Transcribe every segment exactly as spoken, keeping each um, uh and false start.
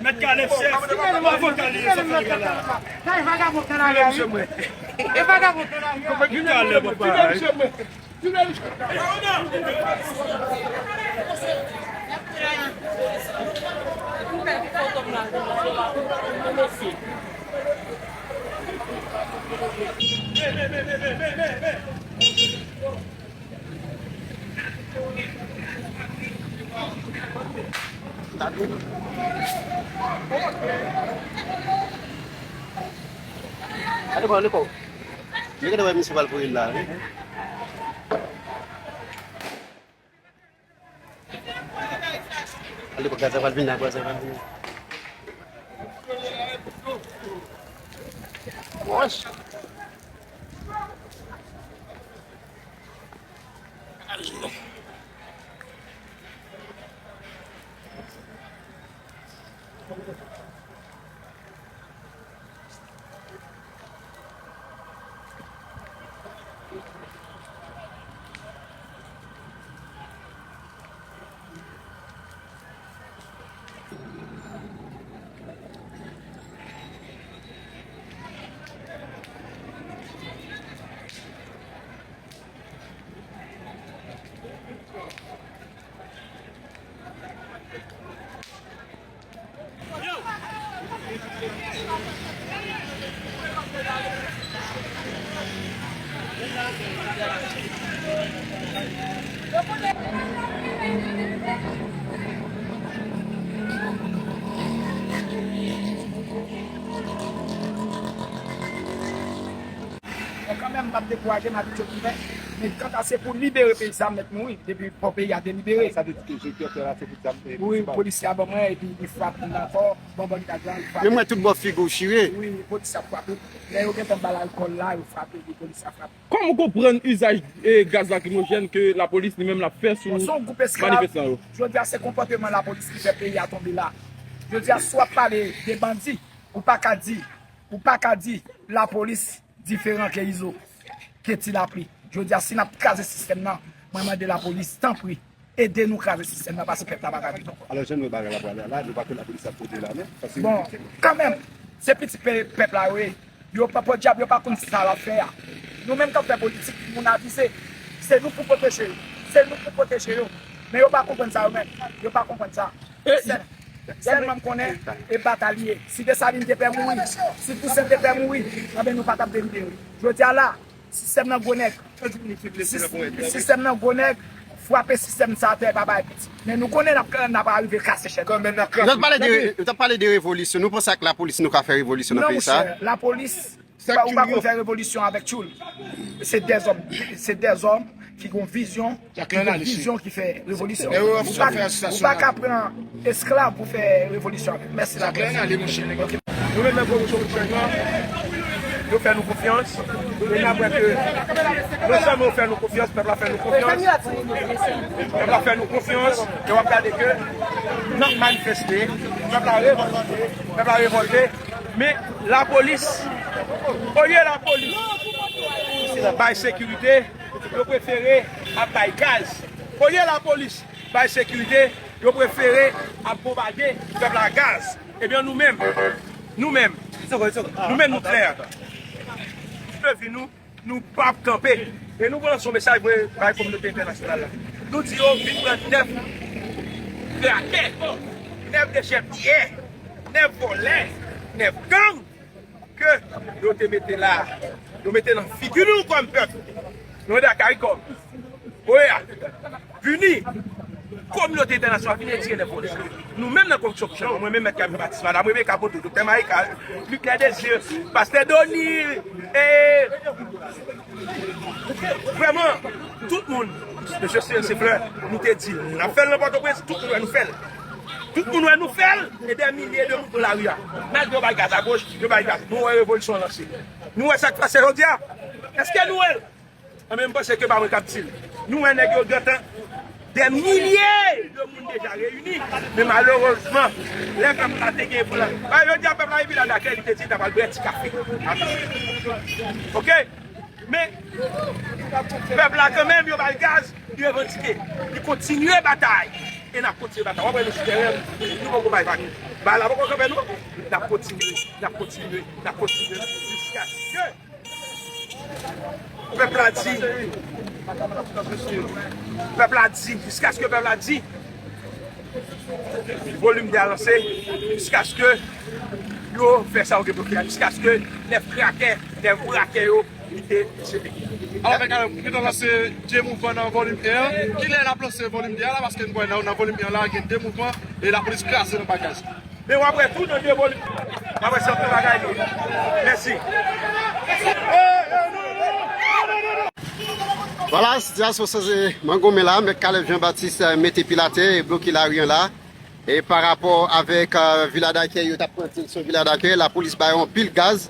Mèt Kaleb chèf, pa fò Kaleb sa fè la. Sa e vagabon k nan lari a, wi. E vagabon k nan lari a. Kaleb, papa. Gade kò, gade kò. Li genlè wè misye pral voye l la, wi. Ale, gaz la pral vin la, gaz la pral vin. Wòch. Ale. Bon, kanmenm, m p ap dekouraje, m a di Dye ki fè. Men kanta se pou libere peyi sa, m mèt mouri depi fò peyi a delibere. Sa vle di ke je kè fè la, se pou zam, e, wi, polisye a ban mwen, epi li frape m ankò, ban m bandi a gaz, li frape. Men m wè tout bò figi w chire. Wi, polisye a frape. Lè yo gentan ba l alkòl la, yo frape, epi polisye a frape. Kòman w konprann izaj, e, gaz lakrimojèn ke lapolis li menm l ap fè sou manifestan yo? Bon, se yon gwoup esklav. Jodi a, se konpòteman lapolis ki fè peyi a tonbe la. Jodi a, si w ap pale de bandi, ou pa ka di, ou pa ka di lapolis diferan ke Izo, ke Ti Lapli. Jodi a, si n ap kraze sistèm nan, mwen mande lapolis, tanpri, ede nou kraze sistèm nan, paske pèp la pa ka viv ankò. Alò, jan nou wè bagay la pral la, nou pa kwè lapolis ap pote la, non? Paske... Bon, kanmenm, se pitit pe-, pèp la yo ye. Yo pa, podyab, yo pa konn sa y ap fè a. Nou menm k ap fè politik, moun avize. Se nou pou pwoteje yo. Se nou pou pwoteje yo. Men yo pa konprann sa yo menm. Yo pa konprann sa. E, sèl, sèlman m konnen, e batay li ye. Si Desalin te pè mouri, si Tousen te pè mouri, anben nou pa t ap delibere. Jodi a la, sistèm nan gwo nèg. Sis-, sistèm nan gwo nèg, frape sistèm sa atè, pa bay piti. Men nou konnen n ap, n ap rive kase chèn. Kanmenm n ap kraze. Ou t ap pale de, ou t ap pale de revolisyon. Nou panse ak lapolis, nou ka fè revolisyon nan peyi sa? Non, monchè, lapolis, ou pa, ou pa konn fè revolisyon avèk tchoul. Se dèzòm, se dèzòm ki gon vizyon, ki gon vizyon ki fè revolisyon. Ou pa, ou pa ka pran esklav pou fè revolisyon avèk. Mèsi la près. Nou menm nan Revolisyon pou Chanjman, yo fè nou konfyans. E n ap wè ke non sèlman yo fè nou konfyans, pèp la fè nou konfyans. Pèp la fè nou konfyans. E w ap gade ke n ap manifeste, pèp la revòlte, pèp la revòlte. Men lapolis, olye lapolis bay sekirite, yo prefere ap bay gaz. Olye lapolis bay sekirite, yo prefere ap bonbade pèp la gaz. Ebyen, nou menm, nou menm, nou menm, nou klè. Levi nou, nou p ap kanpe. E nou lanse yon mesaj pou bay kominote entènasyonal la. Nou di yo vin pran nèf krakè, nèf dechèpiyè, nèf vòlè, nèf gang ke yo te mete la, yo mete nan figi nou kòm pèp. Nou mande a CARICOM, OEA, vini, kominote entènasyonal, vini retire nèf vòlè. Nou menm nan Komisyon pou Chanjman, mwen menm, Mèt Camille Baptiste, Madanm Rebecca Poteau, Doktè Maïka, Luc Clair Désir, Pastè Donny, e vrèman, tout moun, Mesye Cyril Seffleur, nou te di l, n ap fè l nan Pòtoprens, tout moun wè nou fè l. Tout moun wè nou fè l, e dè milye de moun pran lari a. Malgre yo bay gaz agoch, yo bay gaz. Nou wè revolisyon an lanse. Nou wè sa k pase jodi a. Èske nou wè l? Anben, m panse ke pa mwen k ap di l. Nou wè nèg yo gentan, dè milye de moun deja reyini. Men malerezman, lè pèp la te gen plan. Jodi a, pèp la epi la dakè, li te di l ta pral bwè ti kafe. Oke? Men, pèp la kanmenm, yo ba l gaz, li revandike. Li kontinye batay. E n ap kontinye batay. W ap wè nou sou teren, nou poko bay vag. Bagay la poko kanpe non. N ap kontinye, n ap kontinye, n ap kontinye jiskaske pèp la di, pèp la di, jiskaske pèp la di, volim de a lanse, jiskaske yo fè sa yo gen pou fè, jiskaske nèf krakè, nèf brakè yo kite sete. Alò, men kanmenm, nou gentan lanse de mouvman nan volim en an. Kilè n ap lanse volim de a la? Paske n wè nan, nan volim en an la, gen de mouvman e lapolis kraze nan bagaj. Men w ap wè tou nan de volim. W ap wè se yon bagay li ye. Mèsi. Vwala, sitiyasyon sanse mangonmen la, Mèt Caleb Jean Baptiste, eh, mete pye l atè e bloke lari an la. E pa rapò avèk, eh, Vila Dakèy, yo t ap pran direksyon Vila Dakèy, lapolis ba yo anpil gaz.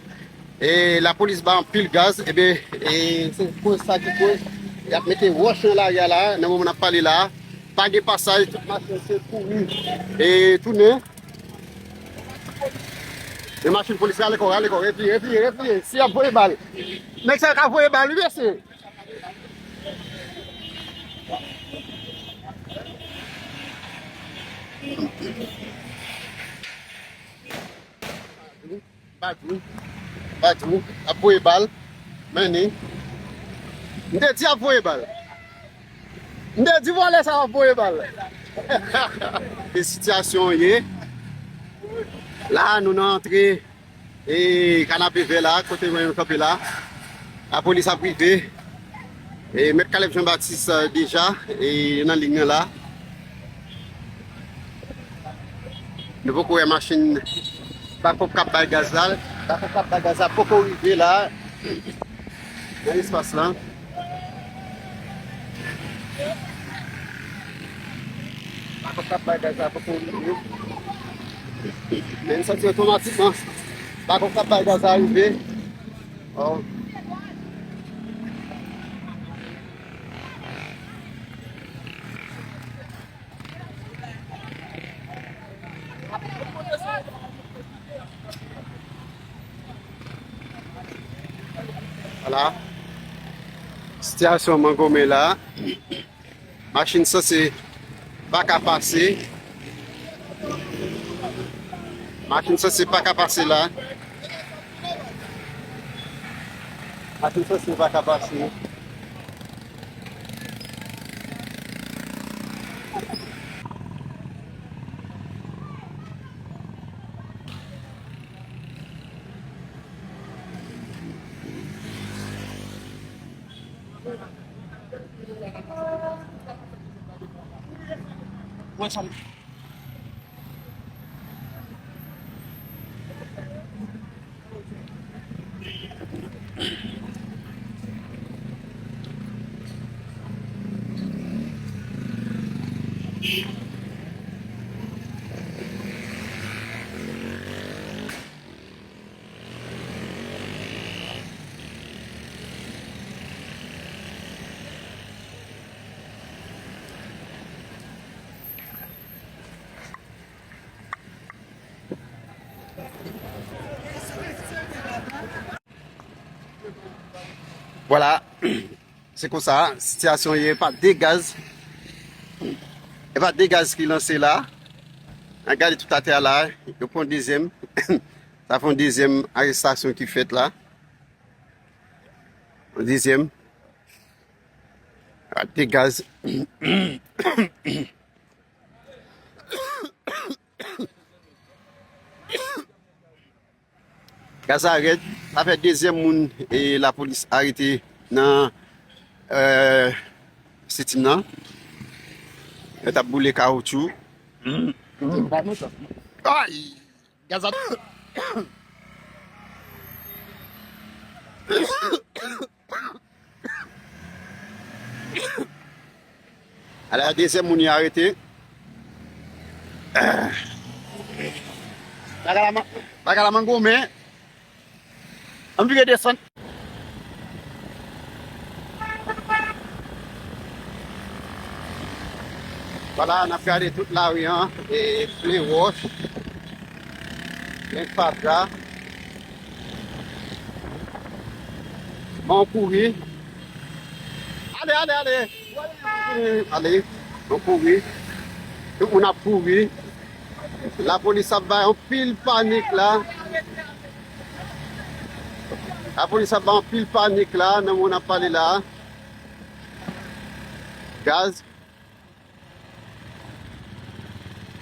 E lapolis ba anpil gaz, ebyen, e se koz sa ki koz y ap mete wòch nan lari a la, nan moman n ap pale la. Pa gen pasaj, tout machin se kouri e tounen. E machin polis rale kò, rale kò, repliye, repliye, repliye. Si y ap voye bal, nèg sa yo ka voye bal, wi, mesye. Badjou, Badjou, ap voye bal. Men ni. M te di ap voye bal. M te di vòlè sa ap voye bal. E sitiyasyon ye. La, nou nan antre e Kanapevè la, kote mwen menm kanpe la. Lapolis ap rive. E Mèt Caleb Jean Baptiste, eh, deja, e nan liy nan la. Nou poko wè machin bakòp k ap bay gaz la. Bakòp k ap bay gaz la poko rive la nan espas lan. Bakòp k ap bay gaz la poko rive. Men n santi otomatikman bakòp k ap bay gaz la rive. Oh. Vwala. Sitiyasyon mangonmen la. Machin sanse pa ka pase. Machin sanse pa ka pase la. Machin sanse pa ka pase. Vwala, se konsa sitiyasyon ye, pa de gaz. E pa de gaz ki lanse la. An gade tout atè a la, yo pran dezyèm. Sa fè yon dezyèm arestasyon ki fèt la. Yon dezyèm. Pa de gaz. Gaz la rèd, sa fè dezyèm moun e lapolis arete nan, eh, sitim nan. Yo t ap boule kawotchou. Ay! Gaz la. Ala dezyèm moun yo arete. Bagay la man-, bagay la mangonmen. Ann vire desann. Vwala, n ap gade tout lari an, e plen wòch, plen fatra. Men w kouri. Ale, ale, ale. Ale, men w kouri. Tout moun ap kouri. Lapolis ap bay anpil panik la. Lapolis ap bay anpil panik la nan moman n ap pale la. Gaz.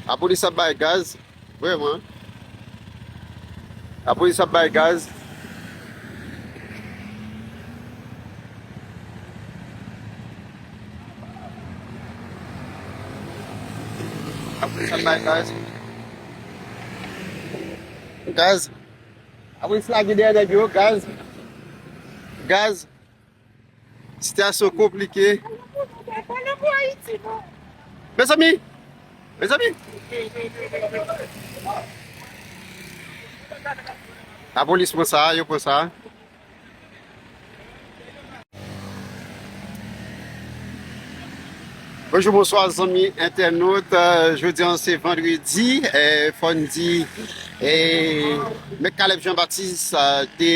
Lapolis ap bay gaz. Vrèman. Lapolis ap bay gaz. Lapolis ap bay gaz. Gaz. Lapolis lage dèyè nèg yo. Gaz. Gaz. Sitiyasyon konplike. Mezanmi! Mezanmi! Lapolis pran sa, yo pran sa. Bonjou, bonswa, zanmi entènot. Eh, jodi a, se vandredi. Eh, fò n di, eh, Mèt Caleb Jean Baptiste, eh, te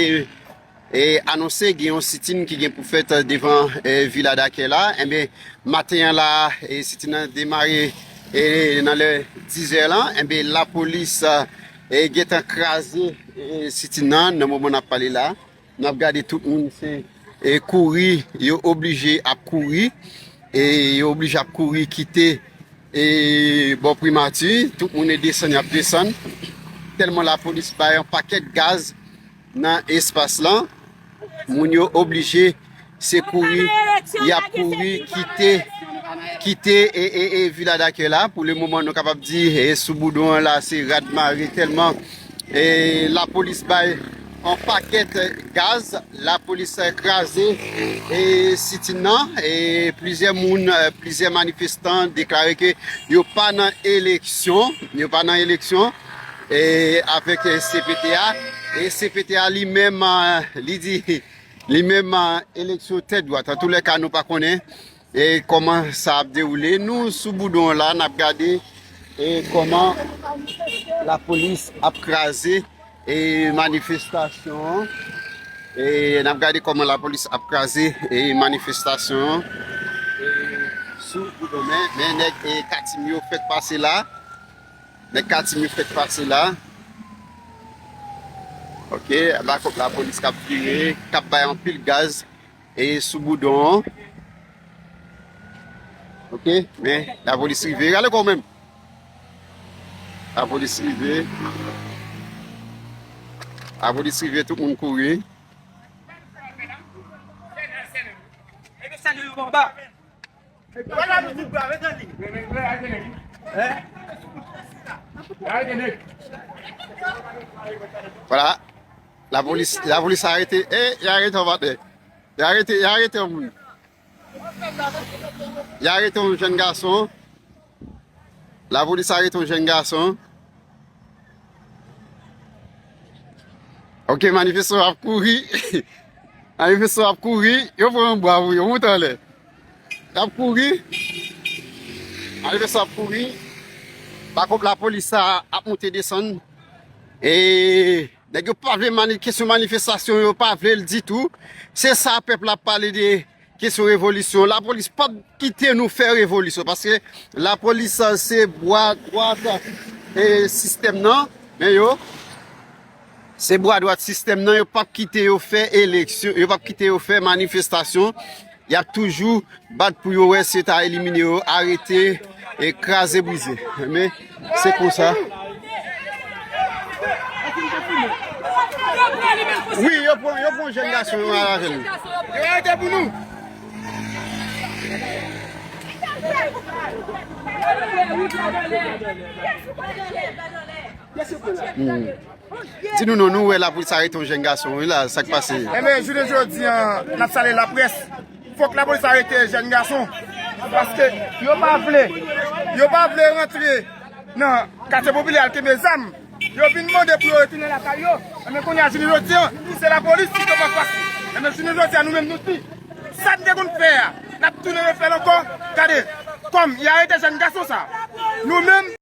e anonse gen yon sitin ki gen pou fèt devan, e, Vila Dakè la. Enben, maten an la, e, sitin nan demare, e, nan lè dizè lan. Enben, lapolis, e, gentan kraze, e, sitin nan, nan moman n ap pale la. N ap gade tout moun se, e, kouri, yo oblije ap kouri. E yo oblije ap kouri kite, e, bò primati. Tout moun e desann, y ap desann. Tèlman lapolis bay yon pakèt gaz nan espas lan. Moun yo oblije se kouri, y ap kouri kite, kite e, e, e Vila Dakè la. Pou le moman, nou kapab di, e, sou Boudon an la, se rad mare tèlman, e, lapolis bay yon pakèt gaz. Lapolis kraze, e, sitin nan. E plizyè moun, e, plizyè manifestan deklare ke yo pa nan eleksyon. Yo pa nan eleksyon, e, avèk, e, C P T A. E C P T A li menm, e, li di, li menm, e, eleksyon tèt dwat. Antoulèka, nou pa konnen, e, kòman sa ap dewoule. Nou sou Boudon la, n ap gade, e, kòman lapolis ap kraze, e, manifestasyon an. E, n ap gade kòman lapolis ap kraze, e, manifestasyon an, e, sou Boudon. Men, men nèg, e, Katim yo fèk pase la. Nèg Katim yo fèk pase la. Ok, bakòp lapolis k ap vire, k ap bay anpil gaz, e, sou Boudon an. Ok, men lapolis rive. Rale kò w menm. Lapolis rive. Lapolis rive, tout moun kouri. Vwala. Lapolis, lapolis arete. E, y arete yon patnè. Y arete, y arete yon moun. Y arete yon jèn gason. Lapolis arete yon jèn gason. Ok, manifestan ap kouri. Manifestan ap kouri. Yo pran yon bwa pou yo moute anlè. Y ap kouri. Manifestan ap kouri. Bakòp lapolis sa ap moute desann. E nèg yo pa vle mani-, kesyon manifestasyon, yo pa vle l ditou. Se sa pèp la ap pale de kesyon revolisyon. Lapolis p ap kite nou fè revolisyon, paske lapolis, se bwa dwat, e, sistèm nan. Men yo, se bwa dwat sistèm nan, yo p ap kite yo fè eleksyon, yo p ap kite yo fè manifestasyon. Y ap toujou bat pou yo wè si yo ta elimine yo, arete e kraze brize. Men, se konsa. Wi, yo pran, yo pran jèn gason yo al avè l. Yo arete pou nou. Hmm. Di nou non, nou wè lapolis arete yon jèn gason, wi la, sa k pase? Enben, jounen jodi a, n ap salye laprès. Fòk lapolis arete jèn gason. Paske yo pa vle, yo pa vle rantre nan katye popilè al kenbe zam. Yo vin mande pou yo retounen lakay yo. Enben, kounye a, jounen jodi a, se lapolis ki kanpe anfas. Enben, jounen jodi a, nou menm, nou di, sa n te konn fè a, n ap tounen refè l ankò. Gade, kòm y arete jèn gason sa, nou menm,